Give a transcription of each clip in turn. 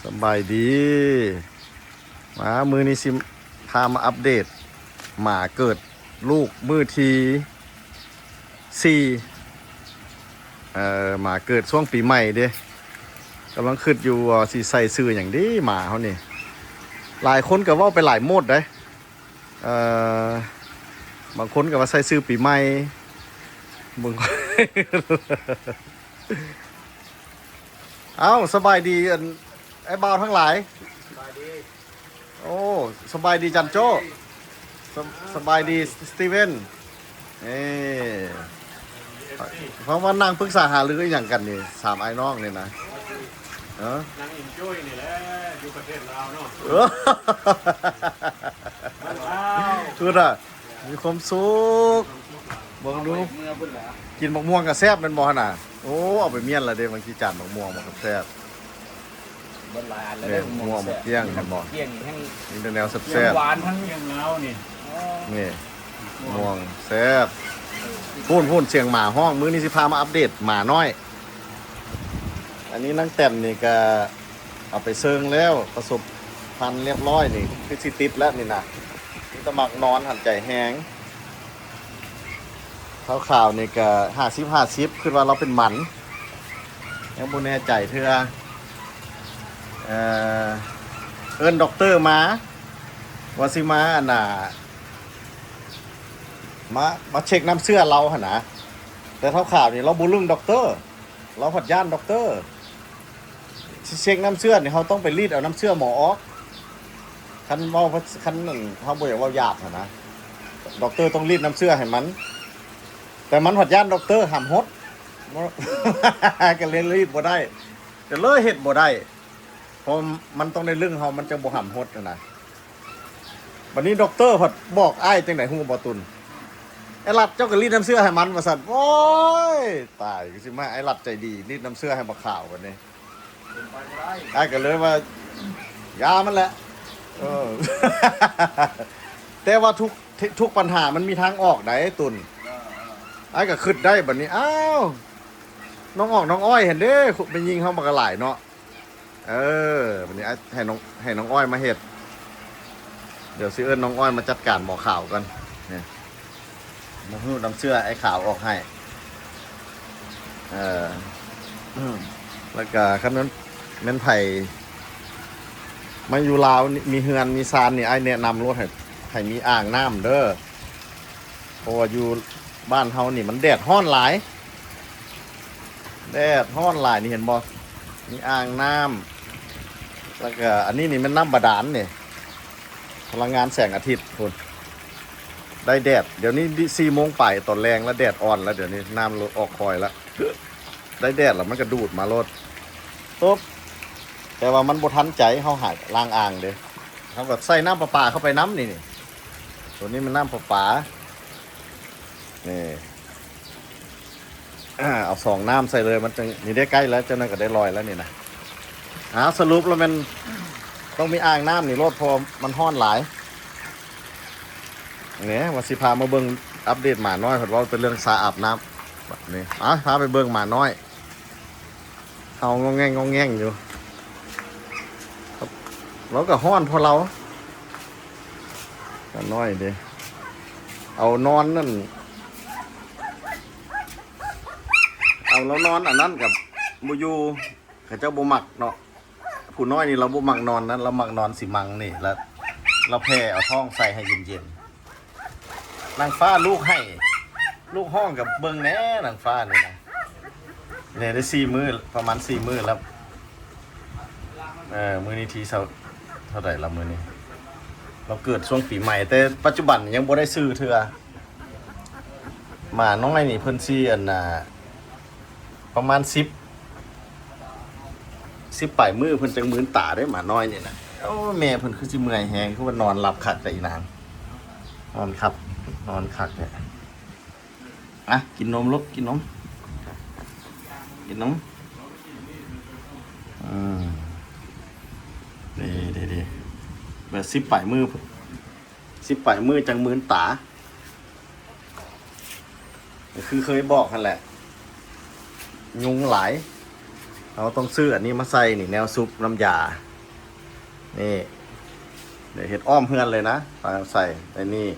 ສະບາຍດີ ມາ ມື້ນີ້ຊິພາມາອັບເດດ ໝາເກີດລູກມື້ທີສີ່ ເອີ ໝາເກີດຊ່ວງປີໃໝ່ເດ້ ກຳລັງຄິດຢູ່ວ່າຊິໃສ່ຊື່ຫຍັງດີ ໝາເຮົານີ້ ຫຼາຍຄົນກໍເວົ້າໄປຫຼາຍໂໝດໃດ ເອີ ບາງຄົນກໍວ່າໃສ່ຊື່ປີໃໝ່ ບາງຄົນ ເອົ້າ ສະບາຍດີ ອັນ ອ້າຍບ່າວທັງຫຼາຍ ສະບາຍດີ ໂອ້ ສະບາຍດີຈັນໂຈ້ ສະ ສະບາຍດີສະຕີເວັນ ເອີ ເພາະວ່ານັ່ງປຶກສາຫາລືອີ່ຫຍັງກັນນີ້ ສາມອ້າຍນ້ອງນີ້ນະ ເອີ ນັ່ງເອັນຈອຍນີ້ແຫຼະ ຢູ່ປະເທດລາວເນາະ ເອີ ບ້ານລາວ ພຸ້ນນະ ມີຄວາມສຸກ ເບິ່ງດູ ເມືອພຸ້ນລະ ກິນໝາກມ່ວງກໍແຊບແມ່ນບໍ່ຫັ້ນນະ ໂອ້ ເອົາໄປມ້ຽນລະເດ້ ບາງທີຈານໝາກມ່ວງມັນກໍແຊບ ເບິດຫຼາຍອັນແລ້ວເດ້ ເອີ ໝາກມ່ວງ ໝາກກ້ຽງ ເຫັນບໍ່ ໝາກກ້ຽງນີ້ແຮງ ມີແຕ່ແນວແຊບໆ ໝາກກ້ຽງຫວານທັງ ໝາກກ້ຽງລາວນີ້ ນີ້ ໂອ້ ມ່ວງແຊບ ພຸ້ນໆ ສຽງໝາຮ້ອງ ມື້ນີ້ຊິພາມາອັບເດດໝານ້ອຍ ອັນນີ້ນາງແຕນນີ້ກະເອົາໄປເຊິ່ງແລ້ວ ປະສົມພັນຮຽບຮ້ອຍນີ້ ຄືຊິຕິດແລ້ວນີ້ນະ ມີແຕ່ມັກນອນຫັ້ນໃຈແຮງ ຂາວໆນີ້ກະຫ້າສິບຫ້າສິບ ຄິດວ່າລາວເປັນໝັນ ຍັງບໍ່ແນ່ໃຈເທື່ອ ເອີ ເອີ້ນດັອກເຕີມາ ວ່າຊິມາ ອັນນ່າ ມາ ມາເຊັກນ້ຳເຊື້ອລາວຫັ້ນນະ ແຕ່ຂາວໆນີ້ລາວບໍ່ລຶ້ງດັອກເຕີ ລາວພັດຢ້ານດັອກເຕີ ຊິເຊັກນ້ຳເຊື້ອນີ້ ເຮົາຕ້ອງໄປລີດເອົານ້ຳເຊື້ອໝໍອອກ ຄັນເວົ້າ ຄັນເຮົາບໍ່ຢາກເວົ້າຫຍາບຫັ້ນນະ ດັອກເຕີຕ້ອງລີດນ້ຳເຊື້ອໃຫ້ມັນ ແຕ່ມັນພັດຢ້ານດັອກເຕີຫ້າມຫົດ ກໍເລີຍລີດບໍ່ໄດ້ ກໍເລີຍເຮັດບໍ່ໄດ້ ເພາະມັນຕ້ອງໄດ້ລຶ້ງເຮົາ ມັນຈັ່ງບໍ່ຫ້າມຫົດຫັ້ນນະ ບັດນີ້ດັອກເຕີພັດບອກອ້າຍຈັ່ງໃດຮູ້ບໍ່ຕຸນ ໄອ້ລັດ ເຈົ້າກໍລີດນ້ຳເຊື້ອໃຫ້ມັນວ່າຊັ້ນ ໂອ້ຍ ຕາຍ ຄືຊິມາ ໄອ້ລັດໃຈດີ ລີດນ້ຳເຊື້ອໃຫ້ບັກຂາວບັດນີ້ ເປັນໄປບໍ່ໄດ້ ອ້າຍກໍເລີຍວ່າ ຢ່າມັນແຫຼະ ເອີ ແຕ່ວ່າທຸກ ທຸກບັນຫາມັນມີທາງອອກໃດຕຸນ ເອີ ເອີ ອ້າຍກໍຄິດໄດ້ບັດນີ້ ອ້າວ ນ້ອງອອກນ້ອງອ້ອຍຫັ້ນເດ້ ແມ່ຍິງເຮົາມັນກໍຫຼາຍເນາະ ເອີ ບັດນີ້ໃຫ້ນ້ອງ ໃຫ້ນ້ອງອ້ອຍມາເຮັດ ດຽວຊິເອີ້ນນ້ອງອ້ອຍມາຈັດການໝໍຂາວກ່ອນ ນີ້ ມາຮູດນ້ຳເຊື້ອອ້າຍຂາວອອກໃຫ້ ເອີ ແລ້ວກະຄັນແມ່ນ ແມ່ນໃຜມາຢູ່ລາວ ມີເຮືອນມີຊານນີ້ ອ້າຍແນະນຳໂລດ ໃຫ້ ໃຫ້ມີອ່າງນ້ຳເດີ ເພາະວ່າຢູ່ບ້ານເຮົານີ້ມັນແດດຮ້ອນຫຼາຍ ແດດຮ້ອນຫຼາຍນີ້ ເຫັນບໍ່ ມີອ່າງນ້ຳ ແລ້ວກະອັນນີ້ນີ້ແມ່ນນ້ຳບາດານນີ້ ພະລັງງານແສງອາທິດພຸ້ນ ໄດ້ແດດ ດຽວນີ້ສີ່ໂມງປາຍຕອນແລງ ແລ້ວແດດອ່ອນແລ້ວ ດຽວນີ້ນ້ຳລົດອອກຄ່ອຍແລ້ວ ໄດ້ແດດແລ້ວມັນກະດູດມາໂລດ ຕົບ ແຕ່ວ່າມັນບໍ່ທັນໃຈ ເຮົາຫາລ້າງອ່າງເດ້ ເຮົາກໍໃສ່ນ້ຳປະປາເຂົ້າໄປນຳນີ້ ນີ້ ໂຕນີ້ມັນນ້ຳປະປາ ນີ້ ອາ ເອົາສອງນ້ຳໃສ່ເລີຍ ມັນຈັ່ງ ນີ້ໄດ້ໃກ້ແລ້ວ ຈັ່ງນັ້ນກໍໄດ້ລອຍແລ້ວນີ້ນະ ອາ ສະຫຼຸບແລ້ວແມ່ນຕ້ອງມີອ່າງນ້ຳນີ້ໂລດ ເພາະວ່າມັນຮ້ອນຫຼາຍ ນີ້ ວ່າຊິພາມາເບິ່ງອັບເດດໝານ້ອຍ ເພິ່ນເວົ້າແຕ່ເລື່ອງສາອາບນ້ຳ ນີ້ ອາ ພາໄປເບິ່ງໝານ້ອຍ ເຫົ່າງອງແງງ ງອງແງງຢູ່ ລາວກໍຮ້ອນເພາະລາວ ໝານ້ອຍເດ້ ເອົານອນນັ້ນ ເອົາລາວນອນອັນນັ້ນກໍບໍ່ຢູ່ ເຂົາເຈົ້າບໍ່ມັກເນາະ ຜູ້ນ້ອຍນີ້ລາວບໍ່ມັກນອນນັ້ນ ລາວມັກນອນຊິມັງນີ້ ລະລາວແຜ່ເອົາທ້ອງໃສ່ໃຫ້ເຢັນໆ ນາງຟ້າລູກໄຫ້ ລູກຮ້ອງກໍເບິ່ງແດ່ ນາງຟ້ານີ້ນະ ນີ້ໄດ້ສີ່ມື້ ປະມານສີ່ມື້ແລ້ວ ເອີ ມື້ນີ້ທີຊາວ ເທົ່າໃດລະມື້ນີ້ ລາວເກີດຊ່ວງປີໃໝ່ ແຕ່ປັດຈຸບັນຍັງບໍ່ໄດ້ຊື່ເທື່ອ ໝານ້ອຍນີ້ເພິ່ນຊິ ອັນນ່າ ປະມານສິບ ສິບປາຍມື້ເພິ່ນຈັ່ງມືນຕາເດ້ ໝານ້ອຍນີ້ນະ ໂອ້ ແມ່ເພິ່ນຄືຊິເມື່ອຍແຮງ ຄືວ່ານອນຫຼັບຄັກແທ້ອີນາງ ນອນຄັກ ນອນຄັກແທ້ ອະ ກິນນົມລູກ ກິນນົມ ກິນນົມ ອືມ ດີ ດີ ດີ ແບບສິບປາຍມື້ ສິບປາຍມື້ຈັ່ງມືນຕາ ຄືເຄີຍບອກຫັ້ນແຫຼະ ຍຸງຫຼາຍ ເຮົາຕ້ອງຊື້ອັນນີ້ມາໃສ່ນີ້ ແນວຊຸບນ້ຳຢາ ນີ້ ໄດ້ເຮັດອ້ອມເຮືອນເລີຍນະ ປາໃສ່ໃນນີ້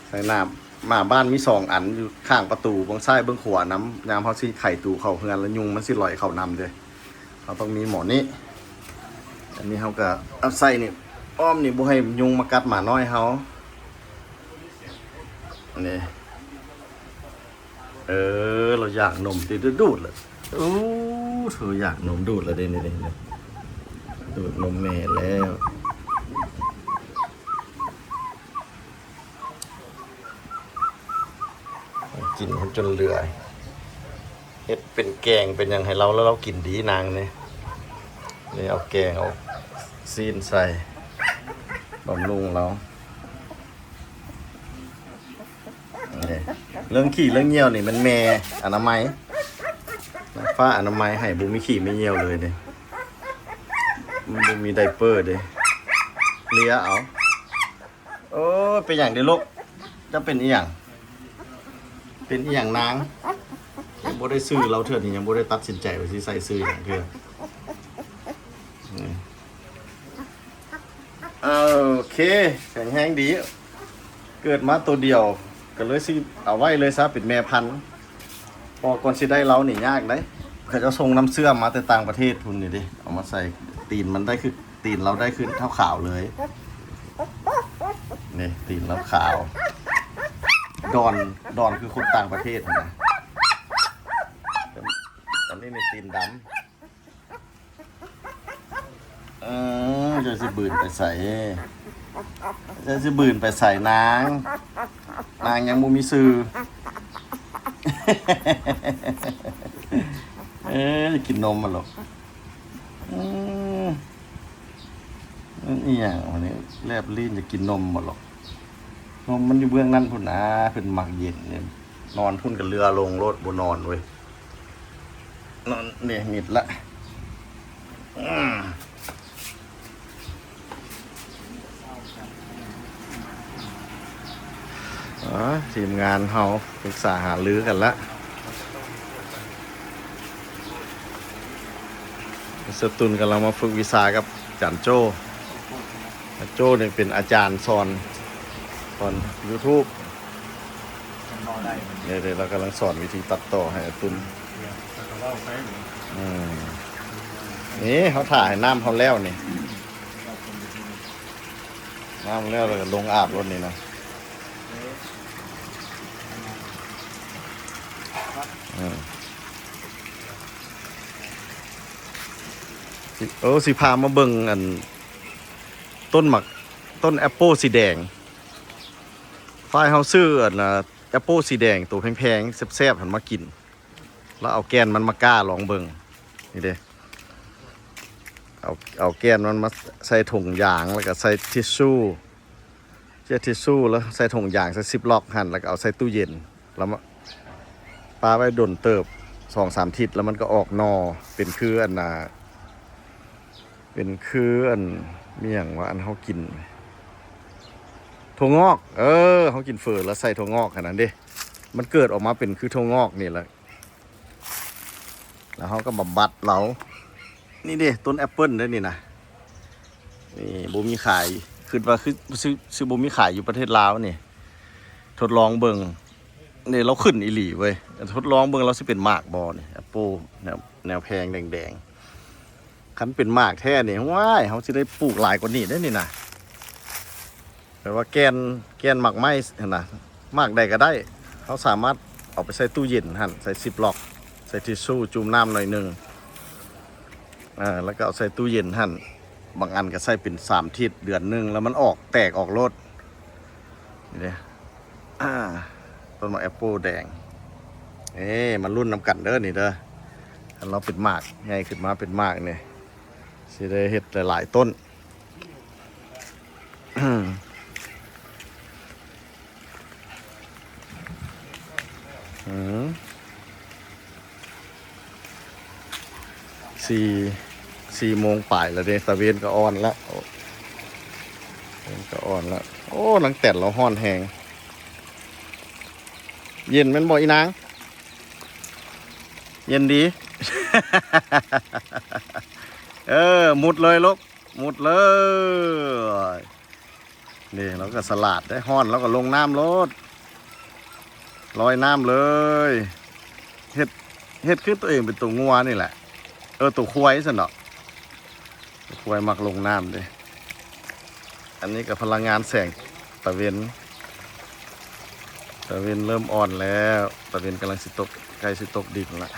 ໃສ່ນ້ຳ. ໝາບ້ານມີສອງອັນ ຢູ່ຂ້າງປະຕູ ເບິ່ງຊ້າຍເບິ່ງຂວານຳ. ຍາມເຮົາຊິໄຂຕູເຂົ້າເຮືອນ ແລ້ວຍຸງມັນຊິລອຍເຂົ້ານຳເດ້. ເຮົາຕ້ອງມີໝໍນີ້. ອັນນີ້ເຮົາກໍເອົາໃສ່ນີ້ ອ້ອມນີ້ ບໍ່ໃຫ້ຍຸງມາກັດໝານ້ອຍເຮົາ. ນີ້ ເອີ ລາວຢາກນົມຕິ ດູດລະ. ໂອ້ ເທີຢາກນົມ ດູດລະເດ້ນີ້ ດູດນົມແມ່ແລ້ວ. ກິນຈົນເຫຼືອ ເຮັດເປັນແກງເປັນຫຍັງໃຫ້ລາວ ແລ້ວລາວກິນດີນາງນີ້. ນີ້ເອົາແກງ ເອົາຊີ້ນໃສ່ ບຳລຸງລາວ. ນີ້ ເລື່ອງຂີ້ເລື່ອງຍ່ຽວນີ້ແມ່ນແມ່ອະນາໄມ ນາງຟ້າອະນາໄມໃຫ້ ບໍ່ມີຂີ້ມີຍ່ຽວເລີຍເດ້. ມັນບໍ່ມີໄດເປີເດ້ ເລຍເອົາ. ໂອ້ຍ ເປັນຫຍັງເດລູກ? ເຈົ້າເປັນອີ່ຫຍັງ? ເປັນອີ່ຫຍັງນາງ? ຍັງບໍ່ໄດ້ຊື້ລາວເທື່ອນີ້ ຍັງບໍ່ໄດ້ຕັດສິນໃຈວ່າຊິໃສ່ຊື່ຫຍັງເທື່ອ. ໂອເຄ ແຂງແຮງດີ ເກີດມາໂຕດຽວ ກໍເລີຍຊິເອົາໄວ້ເລີຍຊະ ເປັນແມ່ພັນ. ເພາະກ່ອນຊິໄດ້ລາວນີ້ຍາກເດ້ ເຂົາເຈົ້າສົ່ງນ້ຳເຊື່ອມມາແຕ່ຕ່າງປະເທດພຸ້ນນີ້ເດ້ ເອົາມາໃສ່. ຕີນມັນໄດ້ຄື ຕີນລາວໄດ້ຄືເທົ້າຂາວເລີຍ. ນີ້ ຕີນລາວຂາວ ດອນ ດອນຄືຄົນຕ່າງປະເທດຫັ້ນນະ. ອັນນີ້ນີ້ຕີນດຳ. ເອີ ເຈົ້າຊິບືນໄປໃສ? ເຈົ້າຊິບືນໄປໃສນາງ? ນາງຍັງບໍ່ມີຊື່. ເອີ ກິນນົມມັນຫຼອກ. ອືມ ມັນອີ່ຫຍັງວະນີ້ ແລບລີ້ນຈະກິນນົມບໍ່ຫຼອກ? ນົມມັນຢູ່ເບື້ອງນັ້ນພຸ້ນນາ ເພິ່ນມັກເຢັນນີ້. ນອນພຸ້ນກໍເຫຼືອລົງໂລດ ບໍ່ນອນເວີຍ. ນອນນີ້ມິດລະ. ອືມ ອ່າ ທີມງານເຮົາປຶກສາຫາລືກັນລະ. ສະຕຸນກຳລັງມາຝຶກວິຊາກັບອາຈານໂຈ້. ອາຈານໂຈ້ນີ້ເປັນອາຈານສອນ ສອນຢູທູບ. ເອີ ລາວກຳລັງສອນວິທີຕັດຕໍ່ໃຫ້ອາຕຸນ. ອືມ ນີ້ເຮົາຖ້າໃຫ້ນ້ຳເຮົາແລ້ວນີ້ ນ້ຳແລ້ວ ແລ້ວກໍລົງອາບລົດນີ້ນະ. ເອີ ຊິ ໂອ້ ຊິພາມາເບິ່ງອັນ ຕົ້ນໝາກ ຕົ້ນແອັບໂປສີແດງ. ຝ່າຍເຮົາຊື້ອັນ ແອັບໂປສີແດງໂຕແພງໆ ແຊບໆ ຫັ້ນມາກິນ ແລ້ວເອົາແກ່ນມັນມາກ້າລອງເບິ່ງ. ນີ້ເດ້ ເອົາ ເອົາແກ່ນມັນມາໃສ່ຖົງຢາງ ແລ້ວກໍໃສ່ທິຊຊູ ເຈັດທິຊຊູ ແລ້ວໃສ່ຖົງຢາງ ໃສ່ຊິບລັອກຫັ້ນ ແລ້ວກໍເອົາໃສ່ຕູ້ເຢັນ ແລ້ວມາປະໄວ້ດົນເຕີບ ສອງສາມທິດ ແລ້ວມັນກໍອອກໜໍ່ ເປັນຄືອັນນ່າ ເປັນຄືອັນ ມີຫຍັງວະ ອັນເຮົາກິນຖົ່ວງອກ. ເອີ ເຮົາກິນເຝີແລ້ວໃສ່ຖົ່ວງອກຫັ້ນນະເດ້ ມັນເກີດອອກມາເປັນຄືຖົ່ວງອກນີ້ແຫຼະ. ແລ້ວເຮົາກໍບຳບັດລາວ. ນີ້ເດ້ ຕົ້ນແອັບເປິ້ນເດ້ນີ້ນະ ນີ້ບໍ່ມີຂາຍ ຄິດວ່າຄື ຄື ຄືບໍ່ມີຂາຍຢູ່ປະເທດລາວນີ້. ທົດລອງເບິ່ງ ນີ້ລາວຂຶ້ນອີ່ຫຼີເວີຍ. ທົດລອງເບິ່ງລາວຊິເປັນໝາກບໍ່ນີ້ ແອັບໂປແນວ ແນວແພງແດງໆ. ຄັນເປັນໝາກແທ້ນີ້ ໂອ້ຍ ເຮົາຊິໄດ້ປູກຫຼາຍກວ່ານີ້ເດ້ນີ້ນະ. ແບບວ່າແກ່ນ ແກ່ນໝາກໄມ້ຫັ້ນນະ ໝາກໃດກໍໄດ້ ເຮົາສາມາດເອົາໄປໃສ່ຕູ້ເຢັນຫັ້ນ ໃສ່ຊິບລັອກ ໃສ່ທິຊຊູ ຈຸ່ມນ້ຳໜ້ອຍໜຶ່ງ ເອີ ແລ້ວກໍເອົາໃສ່ຕູ້ເຢັນຫັ້ນ. ບາງອັນກໍໃສ່ເປັນສາມທິດ ເດືອນໜຶ່ງ ແລ້ວມັນອອກ ແຕກອອກໂລດ. ນີ້ເດ້ ອ່າ ຕົ້ນໝາກແອັບໂປແດງ. ເອີ ມາລຸ້ນນຳກັນເດີນີ້ເດີ ຄັນລາວເປັນໝາກ ໃຫຍ່ຂຶ້ນມາເປັນໝາກນີ້ ຊິໄດ້ເຮັດຫຼາຍໆຕົ້ນ. ອືມ ສີ່ ສີ່ໂມງປາຍແລ້ວເດ້ ຕາເວັນກໍອ່ອນລະ ຕາເວັນກໍອ່ອນລະ. ໂອ້ ນາງແຕນລາວຮ້ອນແຮງ. ເຢັນແມ່ນບໍ່ອີນາງ? ເຢັນດີ. ເອີ ມຸດເລີຍລູກ. ໝົດເລີຍ. ນີ້ລາວກໍສະຫຼາດເດ້ ຮ້ອນລາວກໍລົງນ້ຳໂລດ ລອຍນ້ຳເລີຍ. ເຮັດ ເຮັດຄືຕົວເອງເປັນຕົວງົວນີ້ແຫຼະ ເອີ ຕົວຄວາຍຊັ້ນເນາະ. ຄວາຍມັກລົງນ້ຳເດ້. ອັນນີ້ກໍພະລັງງານແສງຕາເວັນ ຕາເວັນເລີ່ມອ່ອນແລ້ວ ຕາເວັນກຳລັງຊິຕົກ ໃກ້ຊິຕົກດິນລະ.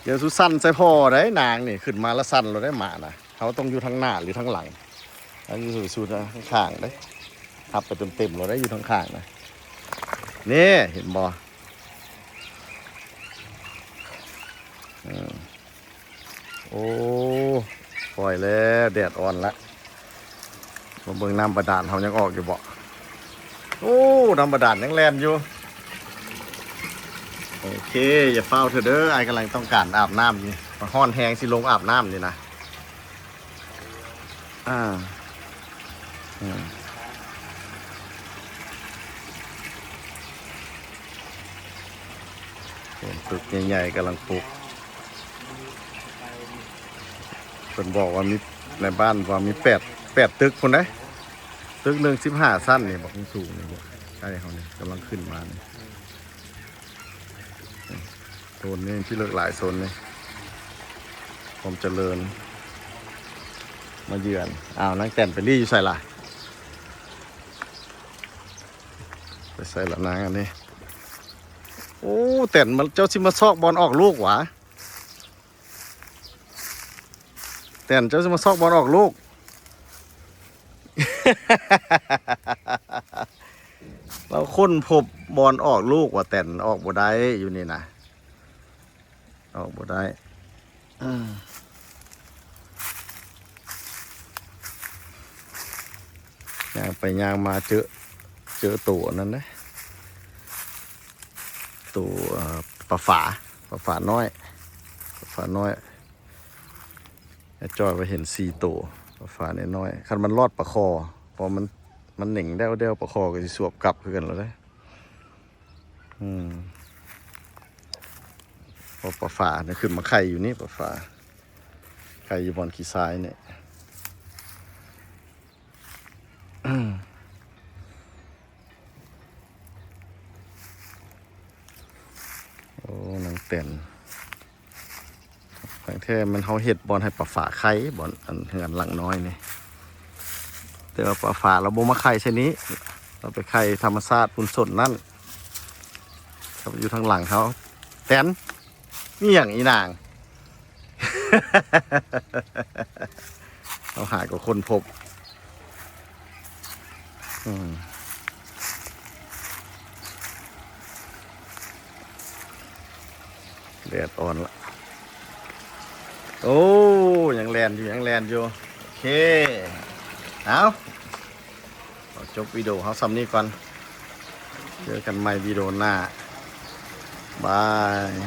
ຢ່າສູ່ສັ່ນໃສ່ພໍ່ໄດ໋ ນາງນີ້ ຂຶ້ນມາລະສັ່ນໂລດໄດ໋ ໝານະ. ເຮົາຕ້ອງຢູ່ທາງໜ້າ ຫຼື ທາງຫຼັງ ເຮົາຢູ່ສູງໆ ທາງຂ້າງເດ້ ຮັບໄປເຕັມໆໂລດໄດ໋ ຢູ່ທາງຂ້າງນະ. ນີ້ ເຫັນບໍ່? ອືມ ໂອ້ ປ່ອຍແລ້ວ ແດດອ່ອນລະ. ມາເບິ່ງນ້ຳບາດານເຮົາຍັງອອກຢູ່ບໍ່? ໂອ້ ນ້ຳບາດານຍັງແລ່ນຢູ່. ໂອເຄ ຢ່າຟ້າວເທື່ອເດີ ອ້າຍກຳລັງຕ້ອງການອາບນ້ຳຢູ່ ຮ້ອນແຮງ ຊິລົງອາບນ້ຳນີ້ນະ. ອ່າ ອືມ ເປັນຕຶກໃຫຍ່ໆ ກຳລັງປຸກ. ເພິ່ນບອກວ່າມີ ໃນບ້ານວ່າມີແປດ ແປດຕຶກພຸ້ນເດ້. ຕຶກໜຶ່ງສິບຫ້າຊັ້ນນີ້ ບັກສູງນີ້ ໃກ້ເຮົານີ້ ກຳລັງຂຶ້ນມານີ້. ໂຊນນີ້ທີ່ເລິກຫຼາຍ ໂຊນນີ້ ຄວາມຈະເລີນມາເຢືອນ. ອ້າວ ນາງແຕນໄປລີ້ຢູ່ໃສລະ? ໄປໃສລະນາງອັນນີ້? ໂອ້ ແຕນ ມາ ເຈົ້າຊິມາຊອກບ່ອນອອກລູກຫວາ? ແຕນ ເຈົ້າຊິມາຊອກບ່ອນອອກລູກ? ລາວຄົ້ນພົບບ່ອນອອກລູກວ່າ ແຕນ ອອກບໍ່ໄດ້ຢູ່ນີ້ນະ ອອກບໍ່ໄດ້. ອືມ ຍ່າງໄປຍ່າງມາເຈີ ເຈີໂຕອັນນັ້ນເດ້ ໂຕ ເອີ ປາຝາ ປາຝານ້ອຍ ປາຝານ້ອຍ. ແອດຈ້ອຍວ່າເຫັນສີ່ໂຕ ປາຝານ້ອຍໆ. ຄັນມັນລອດປາຄໍ່ ເພາະມັນ ມັນເໜັງແດ່ວໆ ປາຄໍ່ກໍຊິສວບກັບຄືກັນແລ້ວເດ້. ອືມ ເພາະປາຝານີ້ຂຶ້ນມາໄຂ່ຢູ່ນີ້ ປາຝາໄຂ່ຢູ່ບ່ອນຂີ້ຊາຍນີ້. ໂອ້ ນາງແຕນ ທາງແທ້ແມ່ນເຮົາເຮັດບ່ອນໃຫ້ປາຝາໄຂ່ ບ່ອນອັນເຮືອນຫຼັງນ້ອຍນີ້ ແຕ່ວ່າປາຝາລາວບໍ່ມາໄຂ່ໃສ່ນີ້ ລາວໄປໄຂ່ທຳມະຊາດພຸ້ນ ໂຊນນັ້ນ ເຂົາຢູ່ທາງຫຼັງເຮົາ. ແຕນ ມີຫຍັງອີນາງ? ເຮົາຫາກໍຄົ້ນພົບ. ອືມ ແດດອ່ອນລະ. ໂອ້ ຍັງແລ່ນຢູ່ ຍັງແລ່ນຢູ່. ໂອເຄ ເອົາ ຂໍຈົບວິດີໂອເຮົາສ່ຳນີ້ກ່ອນ. ເຈີກັນໃໝ່ວິດີໂອໜ້າ. ບາຍ.